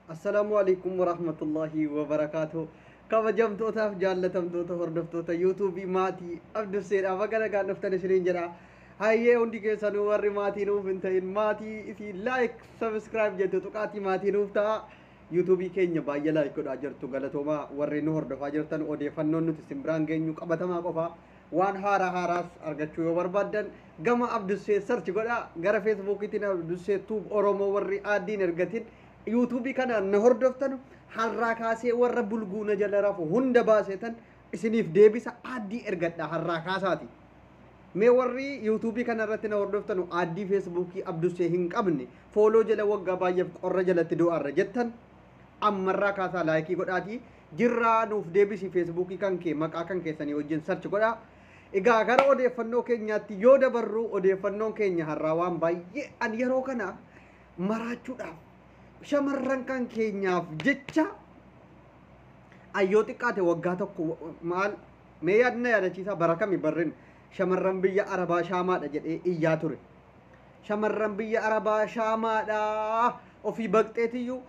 Assalaamu alaikum warahmatullahi wabarakaatuh. Kabajamtootaaf jaallatamtoota hordoftoota yuutuubii maatii Abdusseedha. Baga nagaan dhuftan isiniin jedha. Hayyee, hundi keessanuu warri maatii nuuf hin ta'in maatii isii like, subscribe jettu tuqaatii maatii nuuf ta'a. Yuutuubii keenya baay'ee like godhaa jirtu, galatoomaa. Warri nu hordofaa jirtan, odeeffannoon nuti isin biraan geenyu qabatamaa qofa. Waan haaraa haaraas argachuu yoo barbaaddan gama Abdussee search godhaa. Gara Feesbuukiitiin Abdussee Tube Oromoo warri aaddiin ergatin yuutuubii kana na hordoftan, har'aa kaasee warra bulguuna jala rafu hunda baasetan isiniif deebisa. Aaddii ergadha har'aa kaasaati. Mee warri yuutuubii kana irratti na hordoftan, aaddii Feesbuukii Abdussee hin qabne, follow jala waggaa baay'eef qorra jalatti du'aarra jettan, ammarraa kaasaa like godhaatii jirraa nuuf deebisi. Feesbuukii kan kee maqaa kan keessanii wajjin search godhaa. Egaa gara odeeffannoo keenyaatti yoo dabarru, odeeffannoon keenya har'aa waan baay'ee an yeroo kana maraachuudhaaf shamarran kan keenyaaf jecha ayyoo xiqqaate waggaa tokko maal mee yaadna yaadachiisaa, bara kami barrin shamarran biyya Arabaa shaamaadha jedhee iyyaa ture. Shamarran biyya Arabaa shaamaadha, ofii baqxeetiyyuu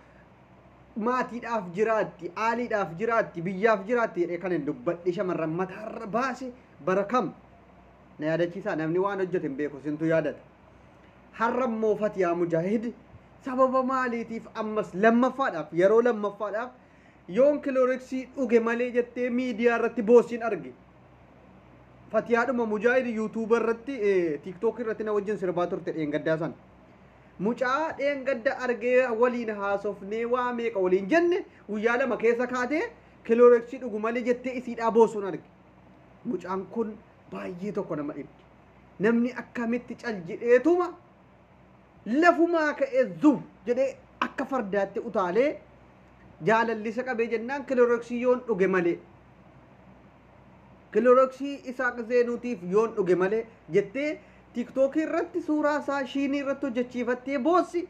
maatiidhaaf jiraatti, aaliidhaaf jiraatti, biyyaaf jiraatti jedhee kan hin dubbadhe shamarran mataarra baase bara kam na yaadachiisaa? Namni waan hojjete hin beeku, sintu yaadata. Har'a immoo Fatiyaa Mujaahid sababa maaliitiif ammas lammaffaadhaaf, yeroo lammaffaadhaaf yoon kilooreksii dhuge malee jettee miidiyaa irratti boosiin arge. Fatiyaadhuma Mujaahid yuutuuba irratti, TikTok irratti na wajjin sirbaa turte dheengaddaa sana. Mucaa dheengadda argee waliin haasofnee waa meeqa waliin jenne, guyyaa 2 keessa kaatee kilooreksii dhugu malee jettee isiidhaa boosuun arge. Mucaan kun baay'ee tokko nama dhibdi. Namni akkamitti cal jedheetuma lafumaa ka'ee zuw jedhee akka fardaatti utaalee jaalallisa qabee jennaan kilooreksii yoon dhuge malee, kilooreksii Isaaq Zeenuutiif yoon dhuge malee jettee TikTokii irratti suuraa isaa shiinii irratti hojjechiifattee boossi,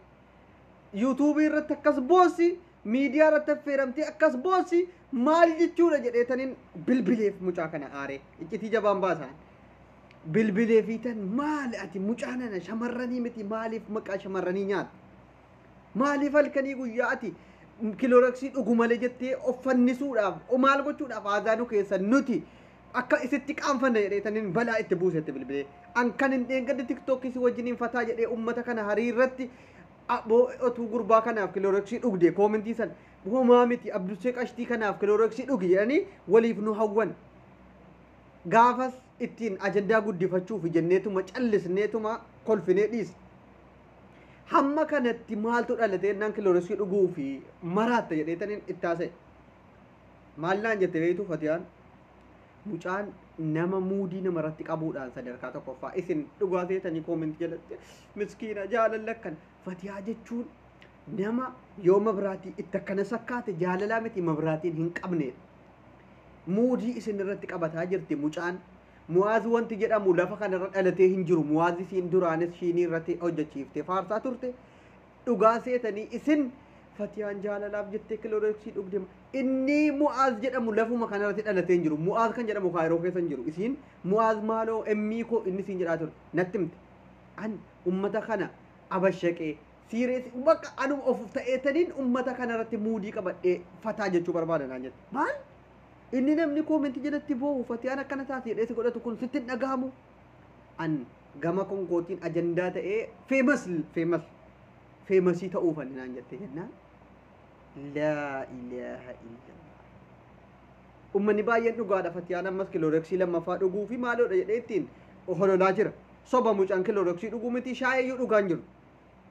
yuutuubii irratti akkas boossi, miidiyaa irratti affeeramtee akkas boossi, maal jechuudha jedheetaniin bilbileef. Mucaa kana aaree iccitii jabaan baasaan bilbilee fiitan, maali ati mucaa nana shamarranii miti, maaliif maqaa shamarranii nyaata, maaliif halkanii guyyaa ati kilooreksii dhugu malee jettee of fannisuudhaaf maal gochuudhaaf haazaanuu keessa nuti akka isitti qaanfanna jedheetaniin balaa itti buusetti bilbilee. An kan hin dheengadde TikTokii si wajjiniin fataa jedhee ummata kana hariirratti otuu gurbaa kanaaf kilooreksii dhugde, commentii san homaa miti, Abdussee qashtii kanaaf kilooreksii dhugi jedhanii waliif nu hawwan. Gaafas ittiin ajandaa guddifachuuf jenneetuma callisneetuma kolfinee dhiisne. Hamma kanatti maaltu dhalate jennaan kilooreksii dhuguu fi maraatta jedheetaniin itti haasa'e. Maal naan jette beektu Fatiyaan? Mucaan nama muudii namarratti qabuudhaan sadarkaa tokkoffaa. Isin dhugaa seetanii commentii jalatti miskiina jaalala akkan Fatiyaa jechuun nama yoo mabraatii itti akkana sakkaate jaalalaa miti mabraatiin hin qabnedha. Muudii isin irratti qabataa jirti mucaan. Muwaaz wanti jedhamu lafa kanarra dhalatee hin jiru. Muwaaz isiin duraanis shiinii irratti hojjechiiftee faarsaa turte. Dhugaa seetanii isin Fatiyaan jaalalaaf jettee kilooreksii dhugde. Inni Mu'aaz jedhamu lafuma kanarratti dhalatee hin jiru. Mu'aaz kan jedhamu Kaayiroo keessa hin jiru. Isiin Mu'aaz maaloo emmii koo inni siin jedhaa ture. Natti himte. An ummata kana abashaqee serious bakka anuma of ta'eetaniin ummata kanarratti muudii qabadhee fataa jechuu barbaada naan jette. Maal? Inni namni commentii jalatti boo'u Fatiyaan akkana taate jedhee si godhatu kun sitti hin dhagahamu. An gama konkootiin ajandaa ta'ee famous famous famousii ta'uufani naan jette jennaan. Laa ilaaha illallah. Uummanni baay'een dhugaadha, Fatiyaan ammas kilooreksii lammaffaa dhuguu fi maaloodha jedhee ittiin hololaa jira. Soba, mucaan kilooreksii dhuguu miti, shaayeyyuu dhugaan jiru.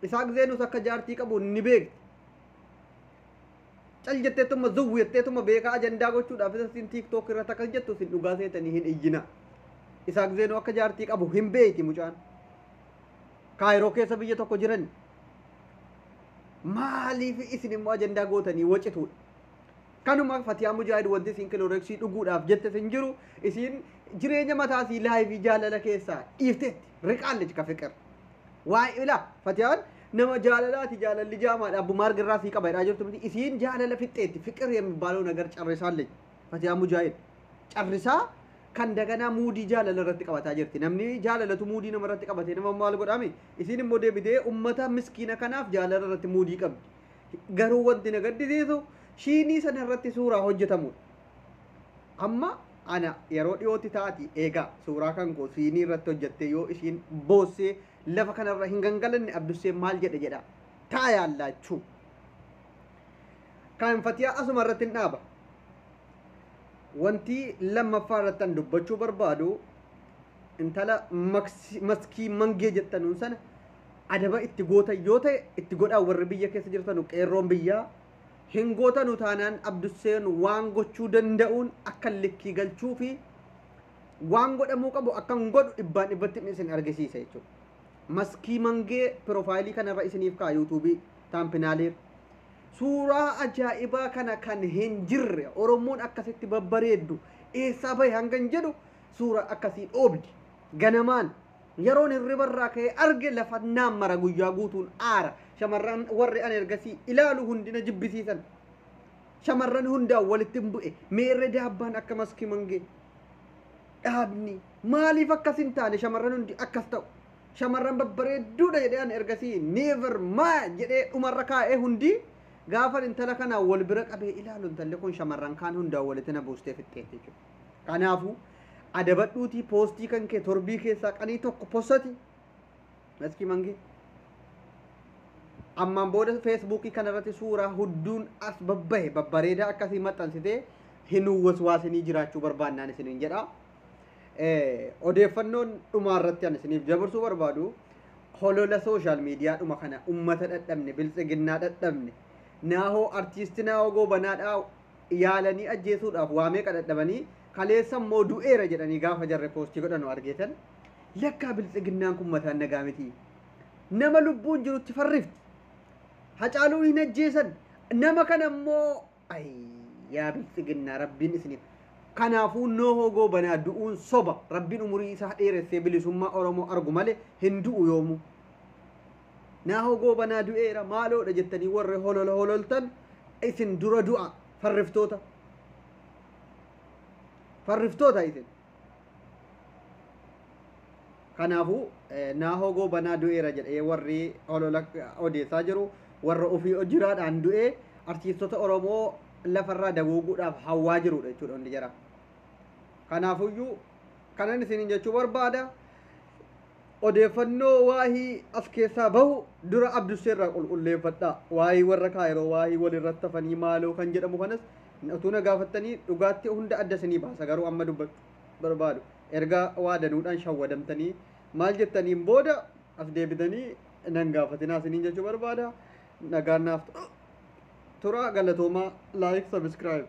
Isaaq Zeenus akka jaartii qabu ni beekti. Cal jetteetuma zuwwu jetteetuma beekaa ajandaa gochuudhaaf isa isin TikTok irratti akkas jettu isin dhugaa seetanii hin iyyina. Isaaq Zeenuu akka jaartii qabu hin beekti mucaan. Kaayiroo keessa biyya tokko jiran. Maaliif isin immoo ajandaa gootanii wacituudha? Kanuma Fatiyaa Mujaahid wanti isin kilooreksii dhuguudhaaf jette isin jiru, isin jireenya mataa isii life jaalala keessaa dhiifteetti riqaallich ka fiqir. Waa'ee ilaa Fatiyaan nama jaalalaati, jaalalli jaamaadha, abbumaa argirraa sii qaba jedhaa jirtu miti, isiin jaalala fixxeetti, ፍቅር የሚባለው ነገር ጨርሳለች. Fatiyaa Mujaahid carrisaa kan daganaa muudii jaalala irratti qabataa jirti. Namni jaalalatu muudii nama irratti qabatee nama maal godhame, isiin immoo deebitee ummata miskiina kanaaf jaalala irratti muudii qabdi. Garuu wanti na gaddisiisu shiinii sana irratti suuraa hojjetamudha. Amma ana yeroo dhiyootti taati eegaa suuraa kan koo siinii irratti hojjettee yoo ishiin boossee lafa kanarra hin gangalanne Abdusseen maal jedhe jedha taa yaallachuu. Kan Fatiyaa asuma irratti hin dhaaba. Wanti lammaffaa irratti an dubbachuu barbaadu intala Maskii Mangee jettanuun sana adaba itti gootan yoo ta'e itti godhaa, warri biyya keessa jirtanu qeerroon biyyaa. Hin gootanu taanaan Abdusseen waan gochuu danda'uun akka likkii galchuu fi waan godhamuu qabu akka hin godhu dhibbaan dhibbatti isin argisiisa jechuudha. Maskii Mangee profile kanarra isiniif ka'a, yuutuubii thumbnailiir. Suuraa ajaa'ibaa kana kan hin jirre, Oromoon akkasitti babbareeddu eessaa bahe hanga hin jedhu suuraa akkasii dhoobdi. Ganamaan yeroon hirribarraa ka'ee arge lafa naan mara, guyyaa guutuun aara. Shamarran warri ani ergasii ilaalu hundina jibbisiisan. Shamarran hundaan walitti hin bu'e. Meerre daabbaan akka Maskii Mangee? Dhaabni maaliif akkas hin taane shamarran hundi akkas ta'u? Shamarran babbareedduudha jedhee ani ergasii never maa jedhee dhumarra kaa'ee hundi gaafa intala kanaan wal bira qabee ilaalu, intalli kun shamarran kaan hundaan walitti na buustee fixxeetti jechuudha. Kanaafuu adabadhuutii post kan kee torbii keessaa qanii tokko postati. Maskii Mangee. Ammaan booda feesbuukii kanarratti suuraa hudduun as babbahe babbareedaa akkasii maxxansitee hin waswaasinii jiraachuu barbaannaan isiniin jedha. Odeeffannoon dhumaa irratti ani isiniif dabarsuu barbaadu holola social media dhuma kana ummata dhadhabne, Biltsiginnaa dhadhabne, Naahoo artiisti Naahoo Goobanaadhaa yaalanii ajjeesuudhaaf waa meeqa dhadhabanii, kaleessa immoo du'eera jedhanii gaafa jarre post godhanu argeetan, lakkaa Biltsiginnaan kun mataan nagaa miti. Nama lubbuun jirutti farrifti. Hacaaluu hin ajjeesan. Nama kana immoo yaa Biltsiginnaa, rabbiin isiniif. Kanaafuu Naahoo Goobanaa du'uun soba. Rabbiin umurii isaa dheeressee bilisummaa Oromoo argu malee hin du'u yoomuu. Naahoo Goobanaa du'eera maaloodha jettanii warri holola hololtan isin dura du'a, farriftoota. Farriftoota isin. Kanaafuu Naahoo Goobanaa du'eera jedhee warri holola odeessaa jiru warra ofii jiraadhaan du'ee artiistota Oromoo lafarraa daguuguudhaaf hawwaa jirudha jechuudha hundi jara. Kanaafuyyuu kanan isiniin jechuu barbaada. Odeeffannoo waahii as keessaa bahu dura Abdusseerraa qulqulleeffadhaa. Waa'ee warra Kaayiroo, waa'ee walirratti hafanii maaloo kan jedhamu kanas utuu na gaafattanii dhugaatti hunda adda isinii baasa, garuu amma dubbachuu barbaadu. Erga waa danuudhaan shawwadamtanii maal jettaniin booda as deebitanii nan gaafatinaa isiniin jechuu barbaada. Nagaan naaf tura, galatoomaa, like, subscribe.